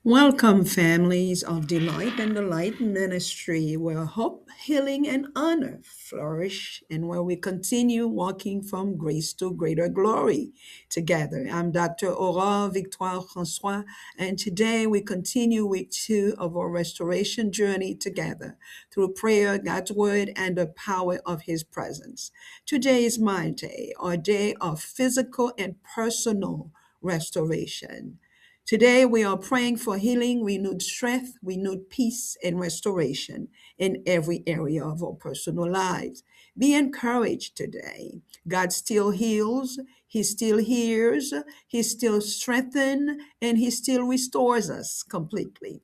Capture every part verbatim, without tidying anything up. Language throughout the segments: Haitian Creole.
Welcome, families of Delight and the Light Ministry, where hope, healing, and honor flourish, and where we continue walking from grace to greater glory together. I'm Doctor Aurore Victoire Francois, and today we continue week two of our restoration journey together through prayer, God's Word, and the power of His presence. Today is Monday, a day of physical and personal restoration. Today, we are praying for healing, renewed strength, renewed peace, and restoration in every area of our personal lives. Be encouraged today. God still heals, He still hears, He still strengthens, and He still restores us completely.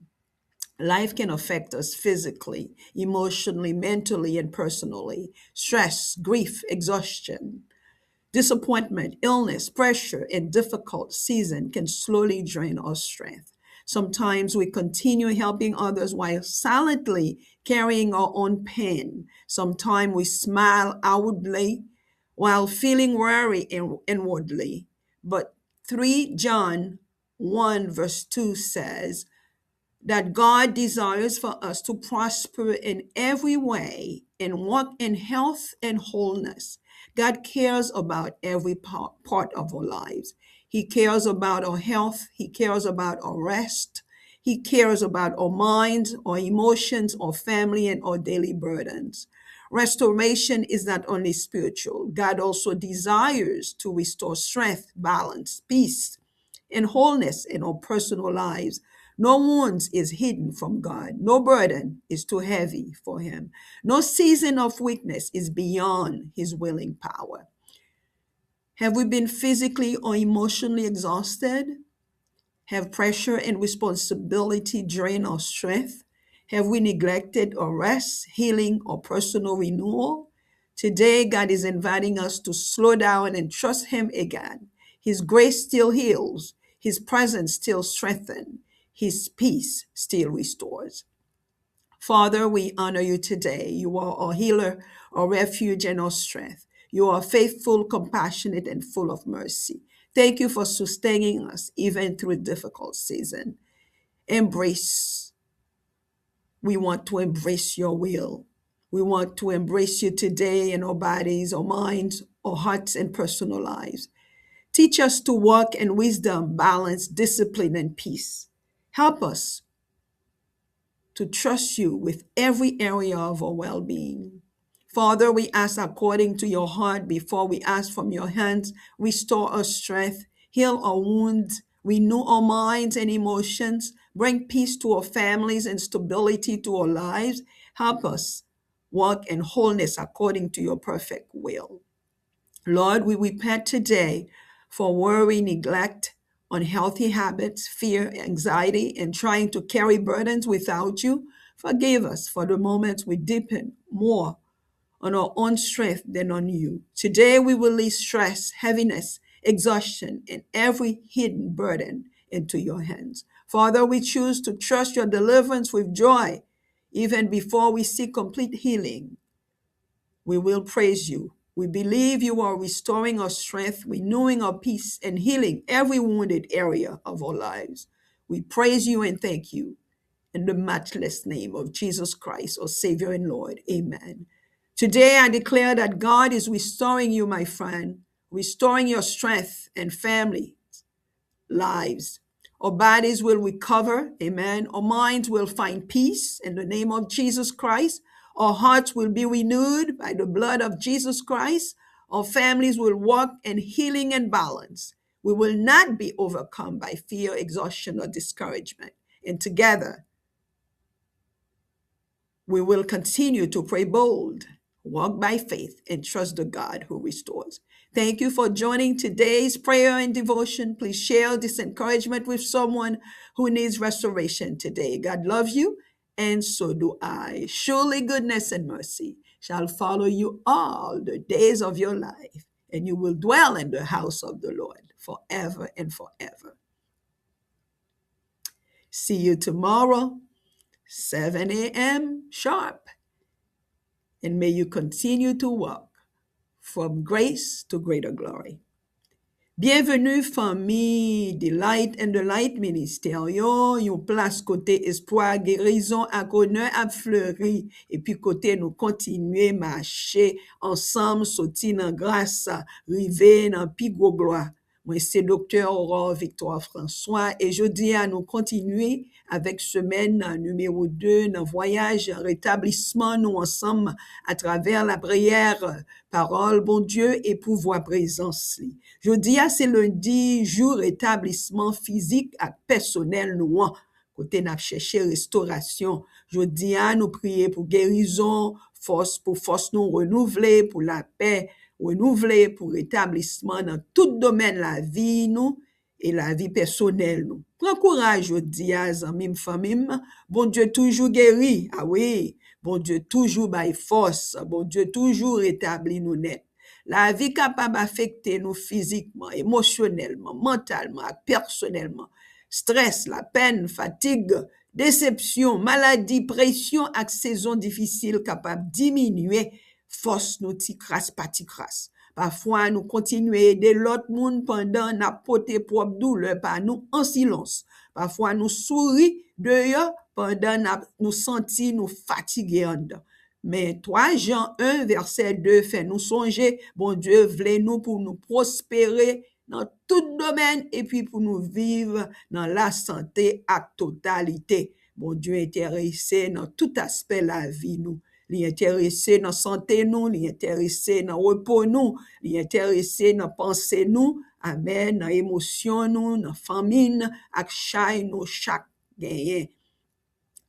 Life can affect us physically, emotionally, mentally, and personally. Stress, grief, exhaustion, disappointment, illness, pressure, and difficult season can slowly drain our strength. Sometimes we continue helping others while silently carrying our own pain. Sometimes we smile outwardly while feeling weary in- inwardly. But three John one verse two says, that God desires for us to prosper in every way and walk in health and wholeness. God cares about every pa- part of our lives. He cares about our health. He cares about our rest. He cares about our minds, our emotions, our family, and our daily burdens. Restoration is not only spiritual. God also desires to restore strength, balance, peace, and wholeness in our personal lives. No wounds is hidden from God. No burden is too heavy for Him. No season of weakness is beyond His willing power. Have we been physically or emotionally exhausted? Have pressure and responsibility drained our strength? Have we neglected our rest, healing, or personal renewal? Today, God is inviting us to slow down and trust Him again. His grace still heals, His presence still strengthens, His peace still restores. Father, we honor you today. You are our healer, our refuge, and our strength. You are faithful, compassionate, and full of mercy. Thank you for sustaining us even through difficult season. Embrace. We want to embrace your will. We want to embrace you today in our bodies, our minds, our hearts, and personal lives. Teach us to walk in wisdom, balance, discipline, and peace. Help us to trust you with every area of our well being. Father, we ask according to your heart before we ask from your hands. Restore our strength, heal our wounds, renew our minds and emotions, bring peace to our families and stability to our lives. Help us walk in wholeness according to your perfect will. Lord, we repent today for worry, neglect, unhealthy habits, fear, anxiety, and trying to carry burdens without you. Forgive us for the moments we depend more on our own strength than on you. Today, we release stress, heaviness, exhaustion, and every hidden burden into your hands. Father, we choose to trust your deliverance with joy, even before we see complete healing. We will praise you. We believe you are restoring our strength, renewing our peace, and healing every wounded area of our lives. We praise you and thank you in the matchless name of Jesus Christ, our Savior and Lord. Amen. Today, I declare that God is restoring you, my friend, restoring your strength and family lives. Our bodies will recover. Amen. Our minds will find peace in the name of Jesus Christ. Our hearts will be renewed by the blood of Jesus Christ. Our families will walk in healing and balance. We will not be overcome by fear, exhaustion, or discouragement. And together, we will continue to pray bold, walk by faith, and trust the God who restores. Thank you for joining today's prayer and devotion. Please share this encouragement with someone who needs restoration today. God loves you, and so do I. Surely goodness and mercy shall follow you all the days of your life, and you will dwell in the house of the Lord forever and forever. See you tomorrow, seven a.m. sharp. And may you continue to walk from grace to greater glory. Byenveni fanmi The Light and the Light Minister yo, yon plas kote espwa, gerizon ak onè ap fleri, epi kote nou kontinye mache ansanm soti nan gras rive nan pi gwo glwa. Mwen se Doktè Aurore Victoire François e jodi a nou kontinye avèk semèn nimewo de nan vwayaj retablisman nou ansanm atravè lapriyè, pawòl Bondye e pouvwa prezans li. Jodi a se lendi, jou retablisman fizik ak pèsonèl nou an, kote n ap chèche restorasyon. Jodi a nou priye pou gerizon, fòs pou fòs nou renouvle, pou lapè renouvle, pou retablisman nan tout domèn lavi nou e lavi pèsonèl nou. Pran kouraj jodi a, zanmi m, fanmi m. Bondye toujou geri. A wi, Bondye toujou bay fòs. Bondye toujou retabli nou nèt. Lavi kapab afekte nou fizikman, emosyonèlman, mantalman ak pèsonèlman. Strès, lapèn, fatig, desepsyon, maladi, presyon ak sezon difisil kapab diminye fòs nou ti kras pa ti kras. Pafwa, nou kontinye ede lòt moun pandan n ap pote pwòp doulè pa nou an silans. Pafwa, nou souri deyò pandan n ap, nou santi nou fatige anndan. Men twa Jan en vèsè de fè nou sonje Bondye vle nou pou nou pwospere nan tout domèn epi pou nou viv nan lasante ak totalite. Bondye enterese nan tout aspè lavi nou. Li enterese nan sante nou, li enterese nan repo nou, li enterese nan panse nou, amèn, nan emosyon nou, nan fanmi n ak chay nou chak genyen.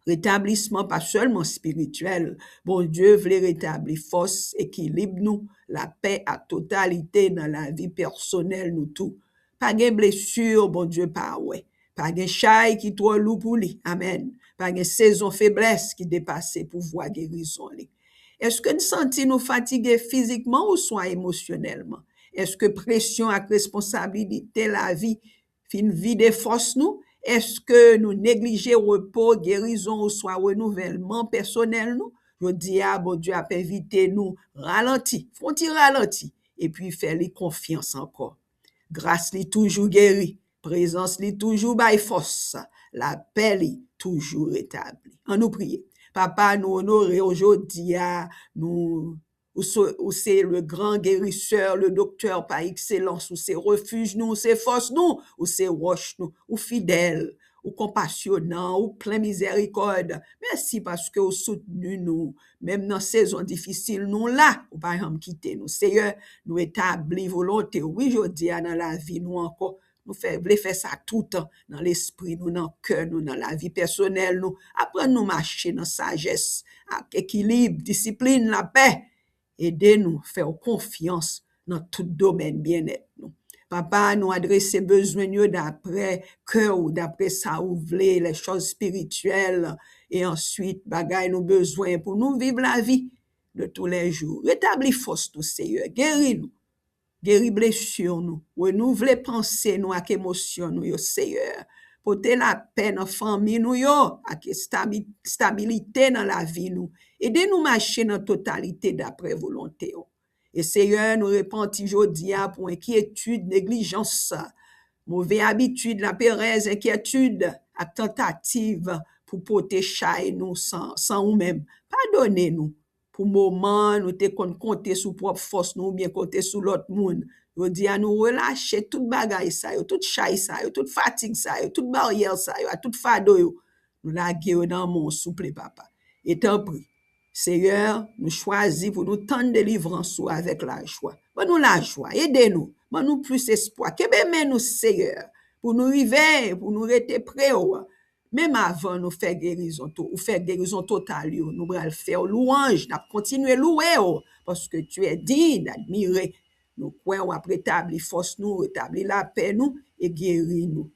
Retablisman pa sèlman espirityèl. Bondye vle retabli fòs, ekilib nou, lapè ak totalite nan lavi pèsonèl nou tou. Pa gen blesi Bondye pa wè. Pa gen chay ki twò lou pou li. Amèn. Pa gen sezon feblès ki depase pouvwa gerizon li. Èske n santi nou fatige fizikman oswa emosyonèlman? Èske presyon ak responsabilite lavi fin vide fòs nou? Èske nou neglije repo, gerizon oswa renouvèlman pèsonèl nou? Jodi a, Bondye ap envite nou ralanti, fè yon ti ralanti, epi fè li konfyans ankò. Gras li toujou geri, prezans li toujou bay fòs, lapè li toujou retabli. Ann nou priye. Papa, nou onore w jodi a, nou Ou se, ou se le grand guérisseur, le docteur par excellence. Ou se refij nou, ou se fòs nou, ou se wòch nou, ou fidèl, ou konpasyonan, ou plen mizèrikòd. Mèsi paske ou soutni nou, menm nan sezon difisil nou la, ou pa janm kite nou. Seyè, nou etabli volonte w, wi, jodi a nan lavi nou ankò. Nou fè, vle fè sa toutan nan lespri nou, nan kè nou, nan lavi pèsonèl nou. Aprann nou mache nan sajès, ak ekilib, disiplin, lapè. Ede nou fè w konfyans nan tout domèn byennèt nou. Papa, nou adrese bezwen yo daprè kè w, daprè sa ou vle, les choses spirituelles, e answit bagay nou bezwen pou nou viv lavi de tous les jours. Retabli fòs nou, Seyè, geri nou. Geri blesi nou, renouvle panse nou ak emosyon nou yo, Seyè. Pote lapè nan fanmi nou yo ak estabi-, stabilite nan lavi nou. Ede nou mache nan totalite daprè volonte w. E Seyè, nou repanti jodi a pou enkyetid, neglijans, move abitid, laperèz, enkyetid ak tantativ pou pote chay nou san, san ou menm. Padone nou pou moman nou te konn konte sou pwòp fòs nou oubyen konte sou lòt moun. Jodi a, nou relache tout bagay sa yo, tout chay sa yo, tout fatig sa yo, tout baryè sa yo, ak tout fado yo. Nou lage yo nan men w, souple, Papa. E tanpri, Seyè, nou chwazi pou nou tann delivrans ou avèk lajwa. Ban nou lajwa, ede nou, ban nou plis espwa. Kenbe men nou, Seyè, pou nou rive, pou nou rete pre w. Menm avan nou fè gerizon to-, ou fè gerizon total yo, nou pral fè w lwanj, n ap kontinye louwe w, paske tu es digne d'admirer. Nou kwè w ap retabli fòs nou, retabli lapè nou e geri nou.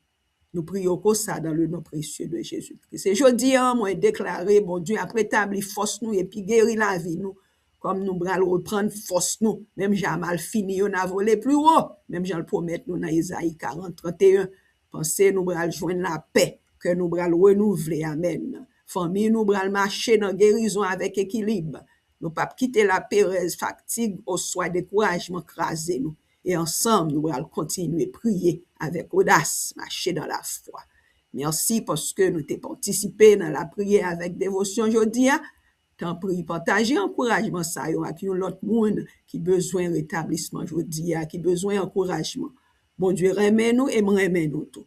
Nou priye w konsa dans le nom précieux de Jésus-Christ. E jodi a, mwen deklare Bondye ap retabli fòs nou epi geri lavi nou. Kòm nou pral reprann fòs nou, menm jan a malfini yo n a vole pli wo, menm jan l pwomèt nou nan Ezayi karant, trannteyen. Panse nou pral jwenn lapè, kè nou pral renouvle, amèn. Fanmi nou pral mache nan gerizon avèk ekilib. Nou p ap kite laperèz, fatig oswa dekourajman kraze nou. E ansanm, nou pral kontinye priye avèk odas, mache nan lafwa. Mèsi paske nou te patisipe nan lapriyè avèk devosyon jodi a. Tanpri, pataje ankourajman sa yo ak yon lòt moun ki bezwen retablisman jodi a, ki bezwen ankourajman. Bondye renmen nou e m renmen nou tou.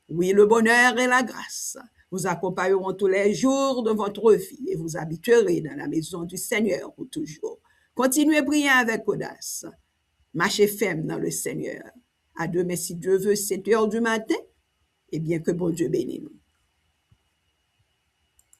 Oui, le bonheur et la grâce vous accompagneront tous les jours de votre vie et vous habiterez dans la maison du Seigneur pour toujours. Continuez à prier avec audace. Mache fèm nan le Seigneur. À demain, si Dieu veut, sept heures du matin. Ebyen, ke Bondye beni nou.